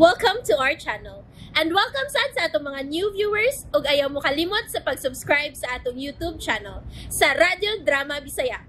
Welcome to our channel. And welcome sad sa atong mga new viewers ug ayaw mo kalimot sa pag-subscribe sa atong YouTube channel sa Radyo Drama Bisaya.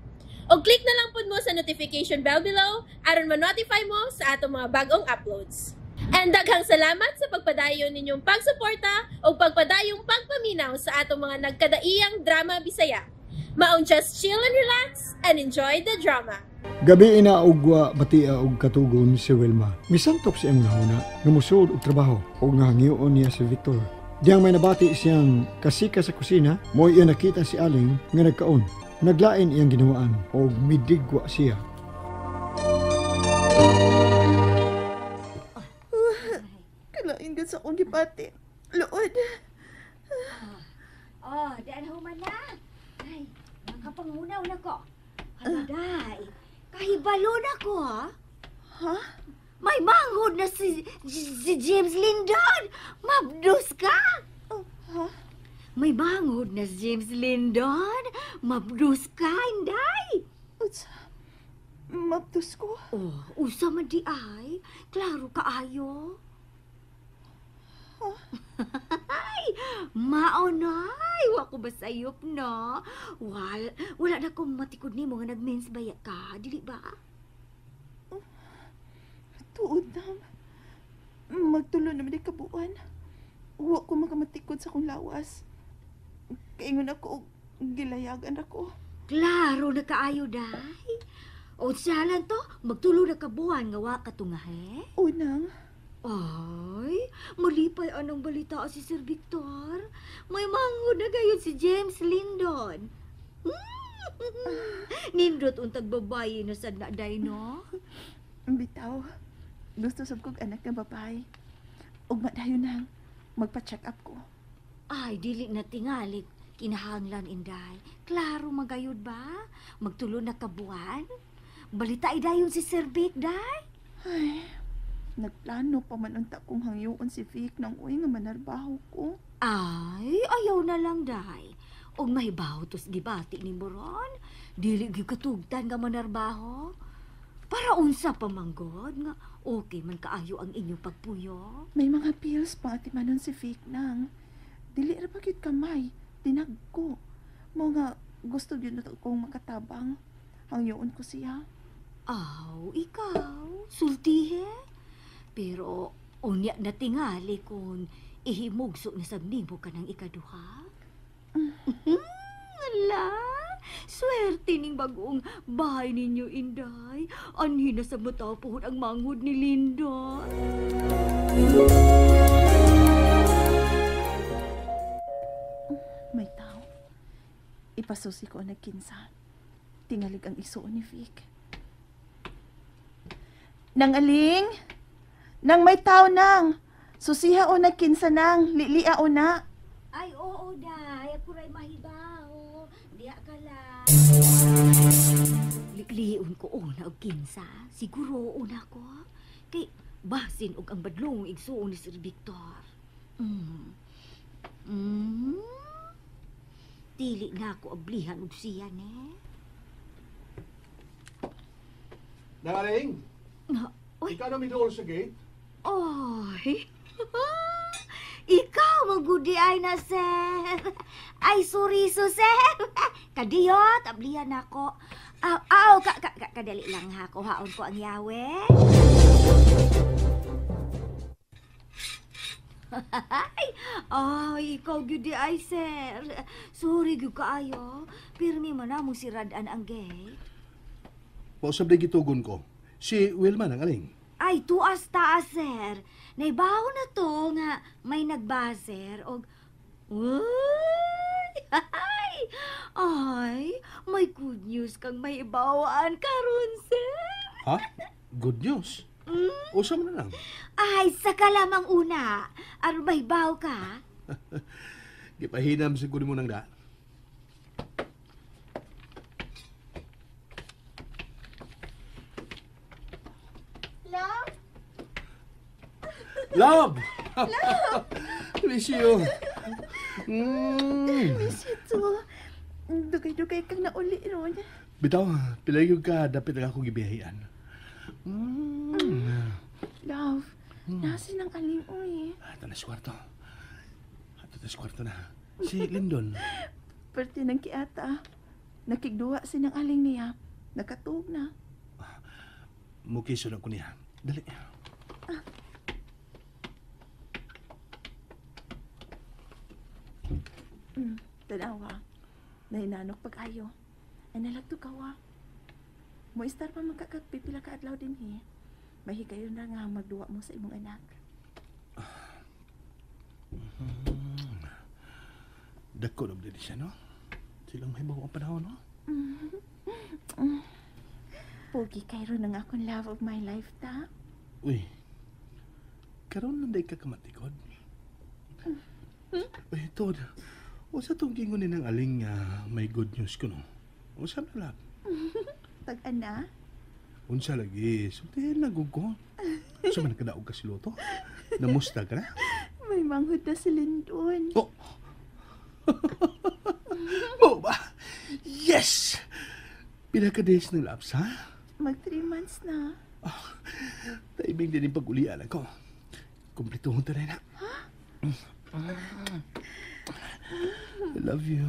Og click na lang pud mo sa notification bell below aron ma-notify mo sa atong mga bagong uploads. And daghang salamat sa pagpadayon ninyong pagsuporta ug pagpadayong pagpaminaw sa atong mga nagkadaiyang drama Bisaya. Maong just chill and relax and enjoy the drama. Gabi ina og wa batia og katugon si Wilma. Misantok sa iyang nahuna nga mosuod og trabaho ug nahangyoon niya si Victor. Diyang may nabati siyang kasika sa kusina, mo iya nakita si Aling nga nagkaon. Naglain iyang ginawaan og midigwa siya. Kalain gud sa akong gibati. Luod. Oh, daan human na. Ay, nakapangunaw na ko. Hala, day. Kahibalo na ko, ha? Ha? May manghod na si James Lindon. Mabdus ka? Oh, ha? May manghod na si James Lindon. Mabdus ka, inday. Unsa? Mabdus ko. Oh, usa man di ay. Klaro kaayo. Ay, maonay. Wa ko basayop no. Wala na ko matikod nimo nga nagmens baya ka, dili ba? Tuod na. Magtulo naman di kabuan. Wa ko makamatikod sa akong lawas. Kaingon ako og gilayagan ako. Klaro na kaayo day. O siya to, magtulo na kabuan nga wa ka tungahe. Unang, Ay, malipay anong balita si Sir Victor. May manghod na gayon si James Lindon. Nindot untag babae na sad na day, no? Bitaw. Gusto sab kog anak nga babae. Ug madayon nang magpa-check up ko. Ay, dili na tingali. Kinahanglan, inday. Klaro magayod ba? Magtulo na kabuan? Balita dayon si Sir Vic, day. Ay, nagplano pa man unta kong hangyoon si Vic nang uwi nga manarbaho ko. Ay, ayaw na lang, day. Og mahibaw tos gibati ni Moron. Dili gyud katugtan nga manarbaho. Para unsa pa manggod nga okay man kaayo ang inyong pagpuyo. May mga pills pa atimanon si Vic nang. Dili ra pa gyud kamay, tinagko. Mo nga gusto gyud na kong makatabang. Hangyoon ko siya. Aw, ikaw, sultihe. Pero unya na tingali kung ihimugso na sab nimo kanang ikaduha. Ala, swerte ning bagong bahay ninyo, inday. Anhi na sa matapuhon ang manghod ni Linda. May tao. Ipasusi ko ang nagkinsa. Tingalig ang isuon ni Vic. Nang aling? Nang may tao nang. Susiha o nagkinsa nang. Lilia o na. Ay, oo, day. Ako ray mahibaw. Diya ka lang. Lion ko una og kinsa. Siguro una ko. Kay basin og ang badlong igsuon ni Sir Victor. Dili na ako ablihan og siya ne. Nangaling, Na, oy, ikaw na midool sa gate. Oy. Ikaw magudi ay na, sir. Ay, sorry, so, sir. Kadiyot, ablihan ako. Aw, aw, ka, ka, ka, kadali lang ha. Kuhaon ko ang yawe. Ay, ay, ikaw gyud ay, sir. Sorry gyud kaayo. Pirmi man namo si Radan ang gate. Mausap na gitugon ko. Si Wilma nangaling. Ay, tuas taas, sir. Naibaho na to nga may nagbaser og... Uy! Ay! Ay, may good news kang may ibawaan karon, sir. Ha? Good news? Usa mo na lang. Ay, saka lamang una. Aron may baw ka. Gipahinam siguro mo nang da. Love? Love! Love! Miss you. Miss you too. Dugay-dugay kang nauli ron. Bitaw, pila yung ka dapat ang akong gibiyahian. Love, Nasi ng aling, uy. Ato na sa kwarto. Ato na sa kwarto na. Si Lindon. Perte ng kiata. Nakigduwa si ng aling niya. Nakatug na. Mukiso na ko niya. Dali. Tanawa. Nahinanok pag-ayo. Ay nalagto kawa. Mo-istar pa magkakagpipila ka adlaw din he. Mahigayon na nga magduwa mo sa imong anak. Dako na ba siya, no? Silang may ang panahon, no? Pogi kay ron ang akong love of my life ta. Uy, karon nanday ka kamatikod. Uy, Tod, usa tong gingon ni ng aling nga may good news ko, no? Usa na lang. Tag-ana. Unsa lagi, sultihin na gud ko. Unsa man kadaog ka siluto? Namusta ka na? May manghod na si Lindon. Oh! Mo ba? Yes! Pila ka days ng laps, ha? Mag 3 months na. Taibing din yung pag-ulian ako. Kumplituhon ta na. I love you.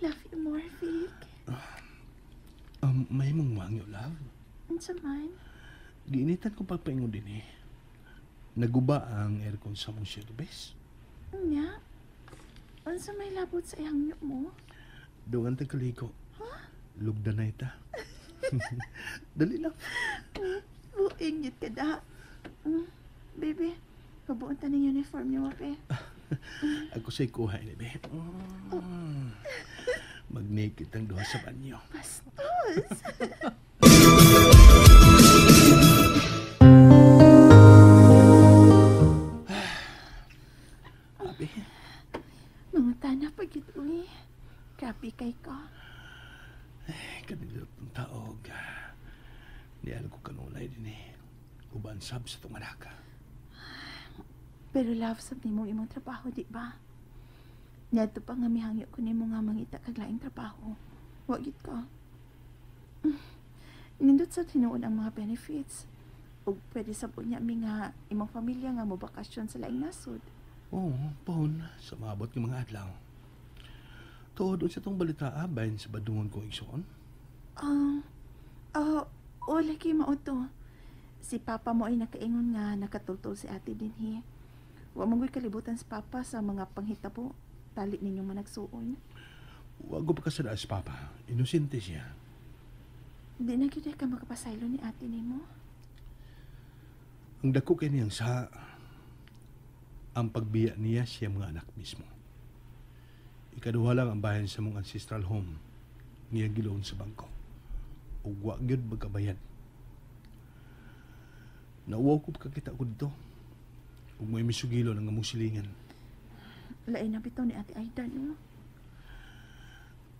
Love you more, Vic. May mong wangyo, love. Unsa man? Giinitan ko pagpaingon din eh. Naguba ang aircon sa mong service. Nya? Unsa may labot sa ihangyo mo? Dungan tagkaliko. Lugda na ita. Dali lang. Buingit ka da. Baby, pabuon ta ng uniform niyo, wape. Ako sa'y kuha ini, be. Mag-naked ang duha sa banyo. Bastos! Abi, Mangutana pag uy. Grabe kay ka. Kanindot ng taog. Di alam ko kanunay din eh. Uban sab sa itong anak. Pero love sab nimo imong trabaho, di ba? Niadto pa nga mihangyo ko nimo nga mangita kag laing trabaho. Wa gid ka. Nindot sa tinuod ang mga benefits. Ug pwede sab unya mi nga imong pamilya nga mo bakasyon sa laing nasod. Oo, pohon, sa maabot ng mga adlaw. Tuod sa itong balita, bahin sa badungon ko igsoon. Oh, oh, lagi mao to. Si Papa mo ay nakaingon nga nakatultol si ate dinhi. Wa mo goy kalibutan si Papa sa mga panghitabo. Tali ninyong managsuon. Wag ko pagkasada si Papa. Inosente siya. Di na gyud ka makapasaylo ni ate nimo. Ang dako kay niyang sa ang pagbiya niya siya mga anak mismo. Ikaduha lang ang bahin sa mong ancestral home niya giloon sa bangko. Ug wa gyud magkabayad. Nauwaw ko pagkakita ko dito. Ug may misugilo ng among silingan. Lain na bitaw ni Ate Aida, no?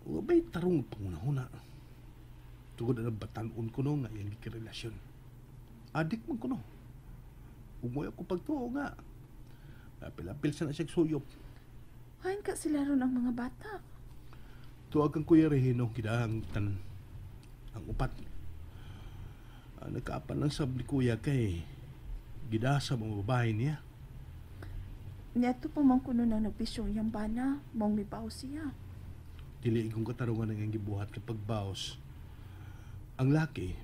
Wa ba'y tarong pangunahuna? Tugod na batanon ko no nga iyang gikirelasyon. Adik man ko no. Ug mo'y ako pagtuo nga. Apil-apil sa na siya suyop. Hain ka sila ron ang mga bata. Tuwag kang Kuya Regino, kita ang tanan. Ang upat. Nagkaapan lang sa ni Kuya kay gidasa mga babae niya. Niadto pa man kuno nang nagbisyo iyang bana, mong mibaw siya. Dili kong katarungan ang iyang gibuhat kapag baos. Ang laki,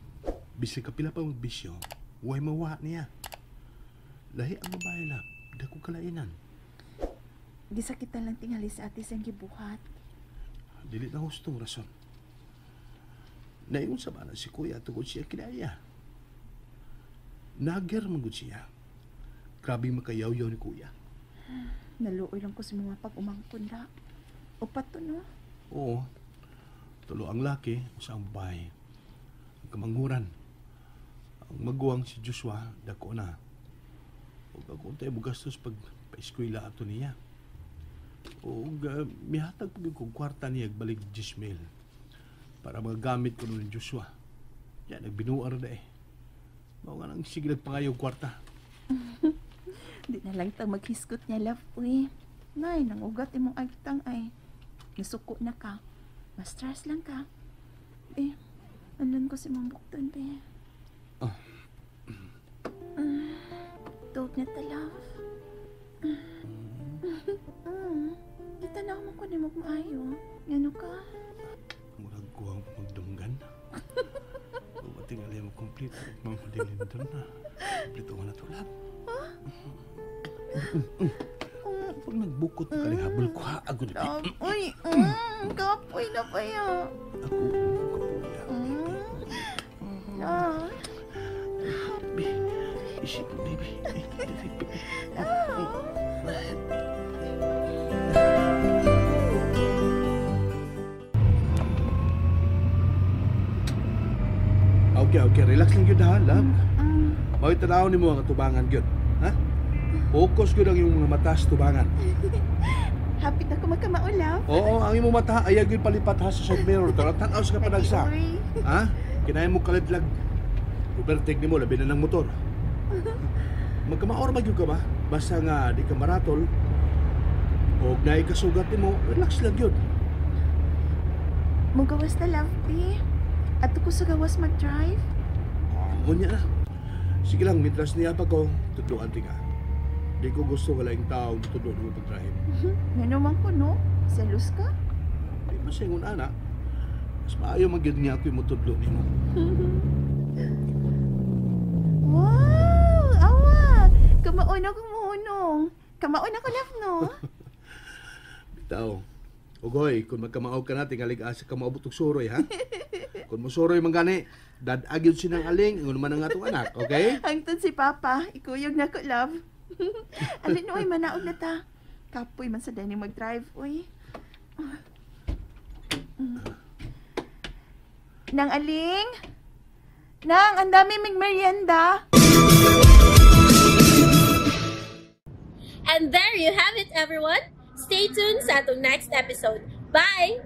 bisag kapila pa magbisyo, way mawa niya. Lahi ang babae la, dako kalainan. Gisakitan lang tingali sa ate siyang gibuhat. Dili na hustong rason. Naingon sa bana si Kuya tungod siya kinaya. Nagyar man gud siya. Grabe makayaw-yaw ni Kuya. Naluoy lang ko sa mga pag-umangkon da. Upat to, no? Oo. Tulo ang laki, usa ang babae. Ang kamanghuran. Ang maguwang si Joshua, dako na. Ug ako tayo bugastos pag paeskwela ato niya. Ug mihatag pag kog kwarta niya balik 10 mil para magagamit ko ni Joshua. Ya, nagbinuar na eh. Mao nga nang sige nagpangayo og kwarta. Di na lang tang maghisgot niya, love, uy. Nay, nang ugat imong agtang ay. Nasuko na ka. Ma-stress lang ka. Eh, andun ko si Mang Bukton, be. Ah. Maog na ta, love. Gitanaw mo ko ni mo maayo. Ngano ka? Murag ko ang magdunggan. Tingali mo complete. Mga dilindon na. Complete ko na to, love. Pag nagbukot ka rin, habol ko ha. Ako na. Uy, kapoy na pa ya. Ako, kapoy ya. Baby, isip, baby. Okay, okay. Relax lang yun ha, love. Mawit tanaw ni mo ang tubangan yun. Ha? Focus yun ang iyong mga mata sa tubangan. Hapit ako magkamao, love. Oo, ang imong mata ayaw yun palipat ha sa side mirror. Tara, tanaw sa kapanagsa. Ha? Kinaya mo kaladlag. Overtake ni mo, labi na ng motor. Magkamaor magyud ka ba? Basta nga di ka maratol o naikasugat ni mo, relax lang yun. Mugawas na, love, B. Ato ko sa gawas mag-drive. Unya na. Sige lang, mitras niya pa ko, tudloan ti ka. Di ko gusto wala yung tao tudlo mo pag-drive. Ngano man ko, no? Selos ka? Di ba siya ngun ana? Mas maayo magyud niya ako yung mutudlo nimo. Wow! Awa! Kamaon ako muunong. Kamaon ako, love, no? Bitaw. Ugoy, kung magkamao ka na, tingalig asa ka maabot og suroy, ha? Kung musuroy man gani, dadag yun sinang aling, ingon man ang atong anak, okay? Hangtod si Papa, ikuyog na ko, love. Alin, oy, manaog na ta. Kapoy man sa dining mag-drive, oy. Nang aling? Nang, ang dami mig merienda. And there you have it, everyone. Stay tuned sa atong next episode. Bye!